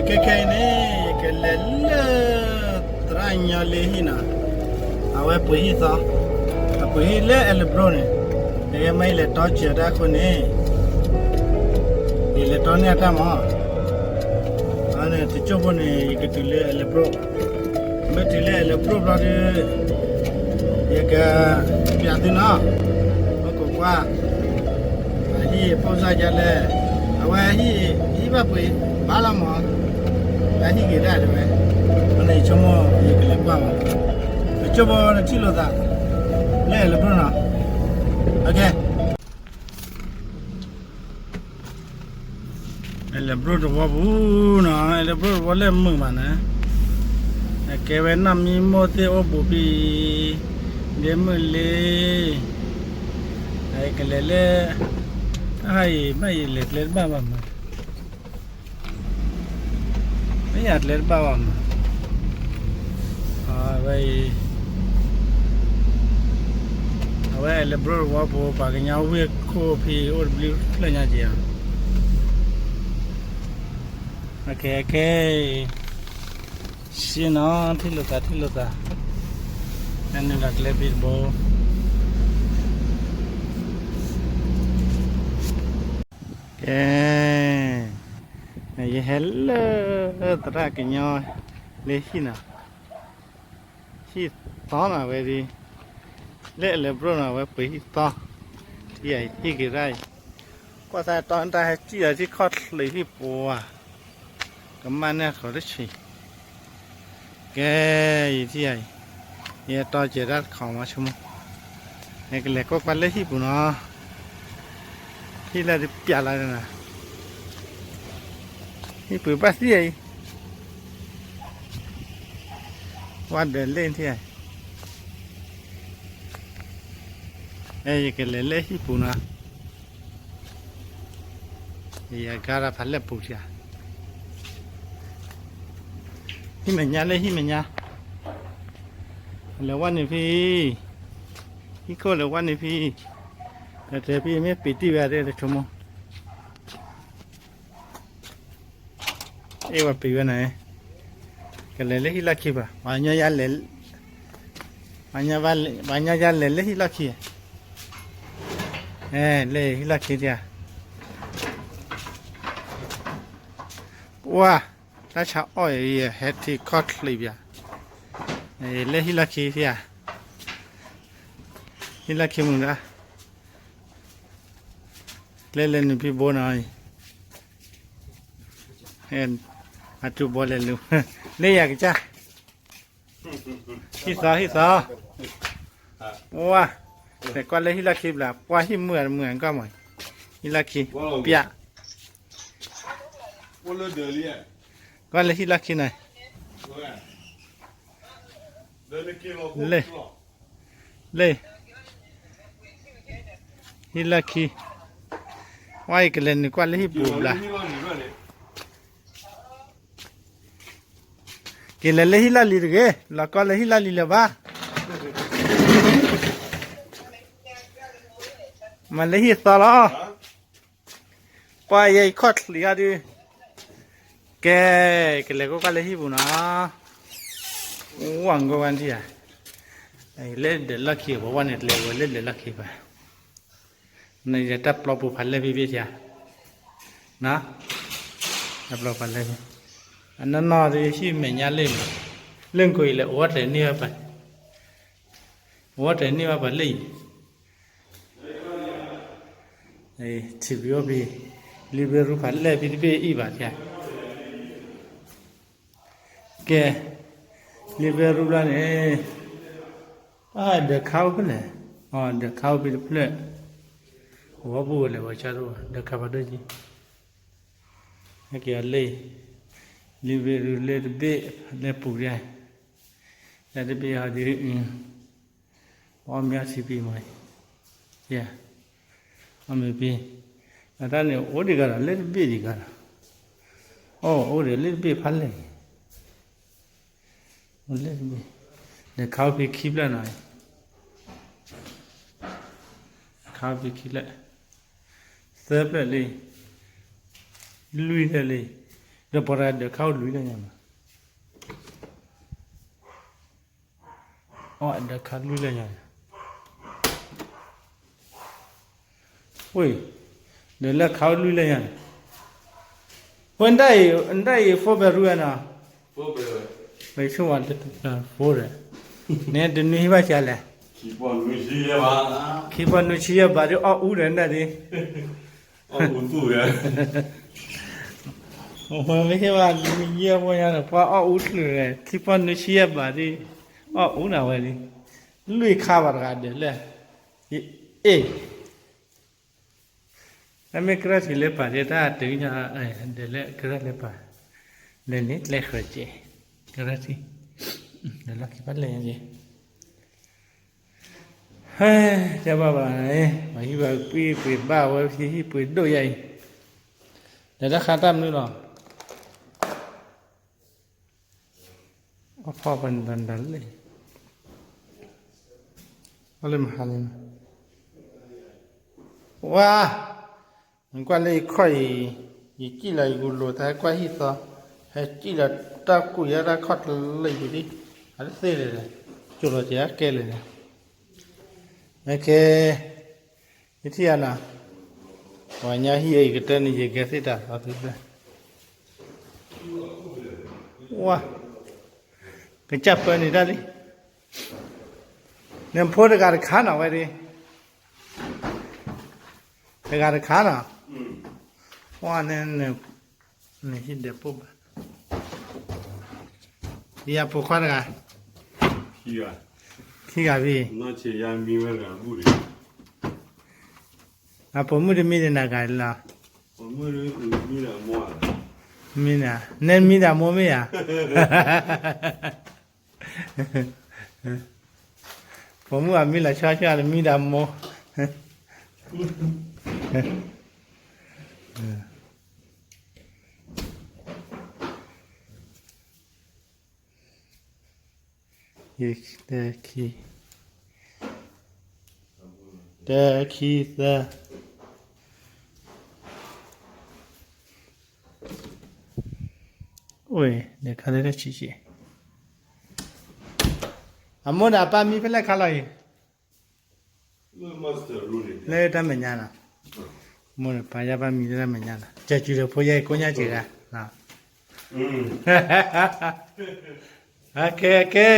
ခဲခဲအံၤန့ၣ် ယကလဲၤလၢ သရၣ်ကညီလၢဟံၣ်နီၤ, အဝဲပှ့ၤဟံၣ်သီ, အပှ့ၤဟံၣ်လၢအဲလဘြိၣ်န့ၣ်, ယကမ့ၢ်လဲၤတီစၢၤတၢ်အဃိန့ၣ်, ယလဲၤတီန့ၢ်အတၢ်မၤ, အန့ၣ်တကၠိၢ်ဖိန့ၣ် ယကတုၤလၢအဲလဘြိၣ်, မ့ၢ်တုၤလၢအဲလဘြိၣ်ဘျီဒီး ယက ပျးသုနီၤ, ပကိးကွၢ် အဟံၣ်ဖိစၢ်ယါလဲၣ်, အဝဲဟံၣ်ဘၣ်ပှ့ၤဘၣ်လီၤမး, တၢ်ဟံၣ်ဂ့ၤဒၣ်တဲဝဲ, အန့ၣ်ဆိကမိၣ်ယကလဲၤကွၢ်မး, ပကၠိဖိနထံၣ်လိာ်သး, လၢအဲလဘြိၣ်နီၤ, အကဲ အဲလဘြိၣ်တဝီပူၤနီၤ, အဲလဘြိၣ်တဝီလၢမုာ်မးန့ၣ်, အကဲဝဲနီၢ်မံမိၢ်သ့ၣ်အိၣ်ဘူးဖဲအံၤ, ဒ့မုၢ်လ့, အကလဲၤလၢ အဟါအံၤ ဘၣ်ယလဲၤကျဲတဘၣ်ဘၣ်မး, ဘၣ်ယကျဲတဘၣ်ဘၣ်မး, အဝဲအံၤ အဝဲအဲလဘြိၣ်တဝီပူၤ ပှၤကညီဝ့ၢ်ခိၣ်ဖဲအိၣ်တဘျုးဖျၢၣ်ညါက့ၤဧါ, အကဲ အကဲ ဆ့နီၤ ထံၣ်လိာ်သး ထံၣ်လိာ်သး, အနုာ်လီၤကျဲဖဲတဘိ, ကဲ, ယဟဲလၢ သရၣ်ကညီ လၢဟံၣ်နီၤ, ဟံၣ်သီနီၤဝဲဒၣ်, လၢအဲလဘြိၣ်နီၤ အဝဲပှ့ၤဟံၣ်သီ, ထံၣ်ယၤအံၤဟံၣ်ဂ့ၤရၣ်အံၤ, ကွၢ်သးတီတၢ်ဟဲစံၣ်လီၤထံခီၣ်ချံးဟံၣ်ပူၤဧါ, ကမၣ်န့ၢ်ဃီၤတဆံး, ကဲ, ယထံၣ်ယၤအံၤ, ယတီစၢၤတၢ်တခီမးဆိကမိၣ်, ယကလဲၤကွၢ်ကွၢ်လၢဟံၣ်ပူၤနီၤ, ဟံၣ်လၢတပျးလၢနၤ, ဟံၣ်ပူၤဘၣ်သံအံၤ, ဝါဒၢးလ့ၣ်ထံၣ်, အဲ ယကလဲၤလၢဟံၣ်ပူၤနီၤ, ယကါရၤဖးလဲၢ်ပူၤထံၣ်, ဟံၣ်မဲာ်ညါလၢဟံၣ်မဲာ်ညါ, လဲၤဝဲန့ၣ်ဖံ, ဟံၣ်ခိၣ်လဲၤဝဲန့ၣ်ဖံ, တတဲဖံမ့ၢ်ပ့ၤတံၢ်ဝဲဒၣ်တဆိကမိၣ် အ့ၣ်ဝဲပ့ၤဝဲန့ၣ်, ကလဲၤလၢဟံၣ်လီၢ်ခံဘၣ်, ပှၤကညီယါလဲၤလၢဟံၣ်လီၢ်ခံ, အဲလၢဟံၣ်လီၢ်ခံတၢ်, ပှၤ, တၢ်ဆါအီၣ်အံၤဟဲထံခီၣ်ချံးဘၣ်, လၢဟံၣ်လီၢ်ခံတၢ်, ဟံၣ်လီၢ်ခံမုၢ်ဒၣ်, ကျဲလဲၤနုာ်ဖံဘိနီၤ, အတူၢ်ဘီလဲၤလူၤ, လၢယၤကစၢ်, ဟံၣ်သီ ဟံၣ်သီ, ပှၤ, လဲၤကွၢ်လၢဟံၣ်လီၢ်ခံဘျီ, ပှၤဟံၣ်မုာ်မုာ်ကီၢ်မး, ဟံၣ်လီၢ်ခံ, ပျး, ကွၢ်လၢဟံၣ်လီၢ်ခံန့ၣ်, လၢ လၢ ဟံၣ်လီၢ်ခံ, ဝဲအံၤကလဲၤနုာ်ကွၢ်လၢဟံၣ်ပူၤဘျီ, ကလဲၤလၢဟံၣ်လီၢ်လံၤတဂ့ၤ, လီၤကီလၢဟံၣ်လီၢ်လံၤလၢၤဘၣ်, မၤလၢဟံၣ်သီလီၤ, ပှၤယဲအံၤခီၣ်ချံးအါဒုး, ကဲ, ကလဲၤကွၢ်ကွၢ်လၢဟံၣ်ပူၤနီၤ, ဝါငိဝဲထံၣ်ဧါ, လၢဒၢးလီၢ်ခံ ပှၤဝဲန့ၣ်တလဲၤဝဲလၢဒၢးလီၢ်ခံဘၣ်, နတၢ်ပျီပူၤဖးလဲၢ်ဖံဖံဆါ, တၢ်ပျီဖးလဲၢ်ဖံ, အနီၢ်နီၢ်ဒီးဟံၣ်မဲာ်ညါလၢ, လၢကိးအံၤလဲၤအိၣ်ဝဲတန့ၢ်ဘၣ်, အိၣ်ဝဲတန့ၢ်ဘၣ်ပှၤလၢအံၤ ထံၣ်ဖံအိၣ်ဖံ, လံာ်ဘဲရူဖးလဲၢ်ဖံတဘ့ၣ်အံၤဘၣ်, ကဲ, လံာ်ဘဲရူဘျီန့ၣ်, ဒၢးခါအိၣ်ဖဲလဲၣ်, ဒၢးခါအိၣ်ဖဲတဖျၢၣ်, ဝီပူၤဝဲလဲၣ်ဝဲဆါတအိၣ် ဒၢးခါဖးဒိၣ်ကံ, ဟဲက့ၤအီၤလၢ, လံာ်ဘဲရူလၢတဘ့ၣ်လၢပူၤဒၣ်, လၢတဘ့ၣ်ဟီဒုး ပအီၣ်မ့ၤအီထံဖံမး, အီၣ်မ့ၤဖံ, အတၢ်န့ၣ်အိၣ်ဒံးဂၤဒီး လၢတဘ့ၣ်ဒံးဂၤဒီး, အိၣ်အိၣ်ဒီးလၢတဘ့ၣ်ဖးလဲၢ်, လၢတဘ့ၣ်, ဒီးခါအိၣ်ဖံခံဖျၢၣ်နီၤ, ခါအိၣ်ဖံခံဖျၢၣ်, သၢဖျၢၣ်လံ, လွံၢ်ဖျၢၣ်လံ, ဒီးပှၤတဂၤဒၢးခါအိၣ်လွံၢ်လၢညါနီၤ, အီၣ်ဒၢးခါလွံၢ်လၢညါန့ၣ်, ဝ့ၢ်, ဒၢးလၢခါအိၣ်လွံၢ်လၢညါန့ၣ်, ဝ့ၢ် နတၢ်အံၤ four bedroom နီၤ, ပဆိဝဲလၢ four ဒီး, န့ၣ်တနွံဟံၣ်ဘၣ်ဆံးလဲၣ်, ခံပီၢ်နွံဆံယဲၢ်ဘးဒီး အီၣ်အူဒီးနတၢ်ဒ် ဝဲမ့ၢ်ဟ့ၣ်ဘၣ်လံယဲၢ်ဖိညါန့ၣ် ပှၤအီၣ်အူချုးန့ၣ် ခံပီၢ်နွံဆံယဲၢ်ဘးဒ် အီၣ်အူနၤဝဲလံ, လွံၢ်ခါဘၣ်တဂၤဒၢးလၢ, အ့ၣ်, တၢ်မ့ၢ်ကရၢထံလၢပာ်ဒ်တၢ်တုၤညါ, ဒၢးလၢကရၢလၢပာ်, လဲၤန့ၣ်ကျဲဃၢၤက့ၤ, ကရၢထံ, ဒၢးလီၢ်ခံဘၣ်လဲၤက့ၤ ဟဲ, တဘၣ်ဘၣ်, ပှၤဟံၣ်ပှ့ၤပှ့ၤဘၣ်ဝဲ ဟံၣ်ပှ့ၤဒိၣ်ယါအံၤ, လဲၤတၢ်ခါတၢ်မနုၤလီၤ, အဖီၣ်ပနဒၣ်လဲၣ်, အလၢမဟါန့ၣ်, ဝါ နကွၢ်လၢယခီၣ်အံၤ, ယစံၣ်လီၤယကလိာ်သးဟဲကွၢ်ဟံၣ်သီ, ဟဲစံၣ်လီၤတၢ်ကူၣ်ယါတၢ်ခီၣ်တလၢယံၤဒ်, အတသ့လၢၤ, ကၠိလီၤကဲကဲလၢၤန့ၣ်, နကဲ, ယထံၣ်ယၤနီၤ, ပှၤညါဟံၣ်အံၤကတၢၢ်န့ၣ် ယကဲသ့ၣ်တၢ်သီသုဖျၢၣ်, ဝါ, ကစၢ်ပၢန့ၣ်တၢ်လံ, နဖိတဂၤတခါနီၤဝဲဒ် တဂၤတခါနီၤ, ဝါန့ၣ်, နဟံၣ်ဒဲးပိၢ်ဘၣ်, ယဖိခွါတဂၤ, ခံဂၤဖဲ, အပိာ်မုၣ်တမံဒၣ်နၤဂၤလီၤ, မံဒၣ်, နဲမံဒၣ်မိၢ်မ့ၢ်ဧါ ပိာ်မုၣ်အမံလီၤဆီဆီ တမံဒၣ်မိၢ်, တၢ ခံ သၢ အိၣ်, လဲၤခါလၢတၢ်ဆံးဆံး, အမိၢ်ဒီးအပၢ်မံဖဲလဲၣ်ခါလီၤအံၤ, လၢတၢ်မဲာ်ညါနီၤ, မိၢ်ဒီးပၢ်ယါဘၣ်မံလၢတၢ်မဲာ်ညါနီၤ, ကဲစုဒီးဖိယဲကိညါစ့ၢ်ဂၤ, ကဲကဲ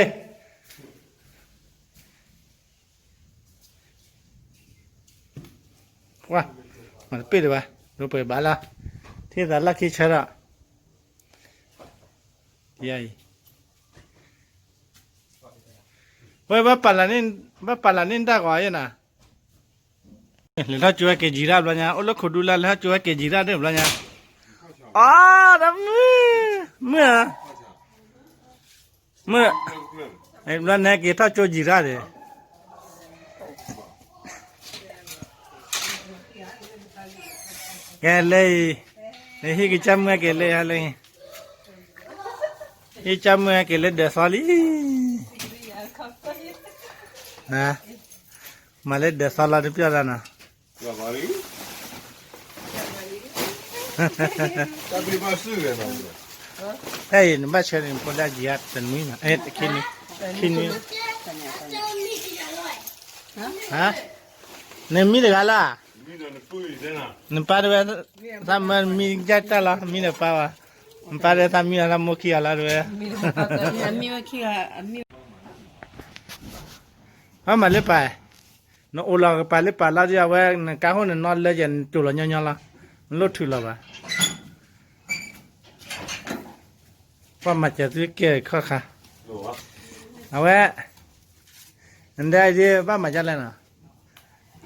ပှၤ, မၤတပ့ၢ်တဘၣ်, ဒိပှဲၤဘၣ်လီၤ, ထံၣ်သးလၢခံဆၢဒီး, ယအံၤ, ဝဲဘၣ်ပာ်လၢန့ၣ်, ဘၣ်ပာ်လၢန့ၣ်တၢ်ဂီၤယဲနၤ, လဲၤထီၣ်ကၠိဝဲက့ၤယံၤရၣ်ဘျီညါ, အိၣ်လၢခိၣ်ဒူလၢလဲၤထီၣ်ကၠိဝဲက့ၤယံၤရၣ်န့ၣ်ဘျီညါ, အီ တမုၢ်, မုၢ်ဧါ မုၢ်, ဘျီန့ၣ်က့ၤထီၣ်ကၠိယံၤရၣ်ဒီး, ကဲလၢအံၤ, နဟံၣ်ကစၢ်မုၢ်ဟဲက့ၤလၢဟါလၢအံၤ, ဟံၣ်ကစၢ်မုၢ်ဟဲက့ၤလၢဒၢးသီလံ, မၤလၢဒၢးသီလီၤတပျီၢ်တၢ်နီၤ တၢ်ဘံၣ်ဘၣ်ဆၢန့ၣ် ဖိလၢယံၤတနွံနီၤ, ခံနွံ, ခံနွံ, နမံတဂၤလၢ်, နပၢ်တဝဲ, သးမၢနမံယါတၢ်လီၤ မံဒီးပၢ်ဝဲ, နပၢ်တဝဲသးမံလီၤသးမိၢ်ခံဂၤလီၤတဝဲ, မ့ၢ်ဝဲခံဂၤ, မ့ၢ်ဝဲ, မၤလၢပၢ်, နအိၣ်လီၤကပၤလၢပၢ်လီၤဒ်အဝဲ နကါဟိၣ်နနီၢ်လၢယဲ နတိၢ်လီၤညီညီလီၤ, နလိၣ်ထုးလီၤဘၣ်, ပှၤမၤစၢၤသုကဲခီၣ်ခါ, အဝဲ, နဒဲဒ်ဘၣ်မၤဒ်လဲၣ်နီၤ,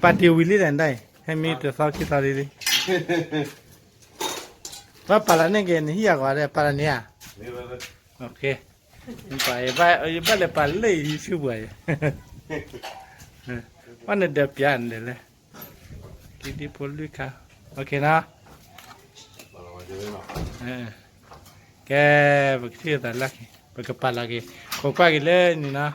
ပာ်တ့ၢ်ဝံၤလံဒီးနဒဲအံၤ ဟဲမံတသီခံသီလံလံ, ဘၣ်ပာ်လီၤန့ၢ်က့ၤ နဟံၣ်အဂီၤဒီး ပာ်လီၤန့ၢ်ဧါ, ယဘၣ်လဲၤပာ်လၢ YouTube ပှၤအံၤ, ဘၣ်နဒၢးပျးနဒၢးလဲၣ်, ကံဒံဖိလွံၢ်ခါ, ကဲ, ပကထံၣ်သးလၢ်က့ၤ ပကပာ်လီၤက့ၤ ခိးကွၢ်က့ၤလၢန့ၣ်နီၤ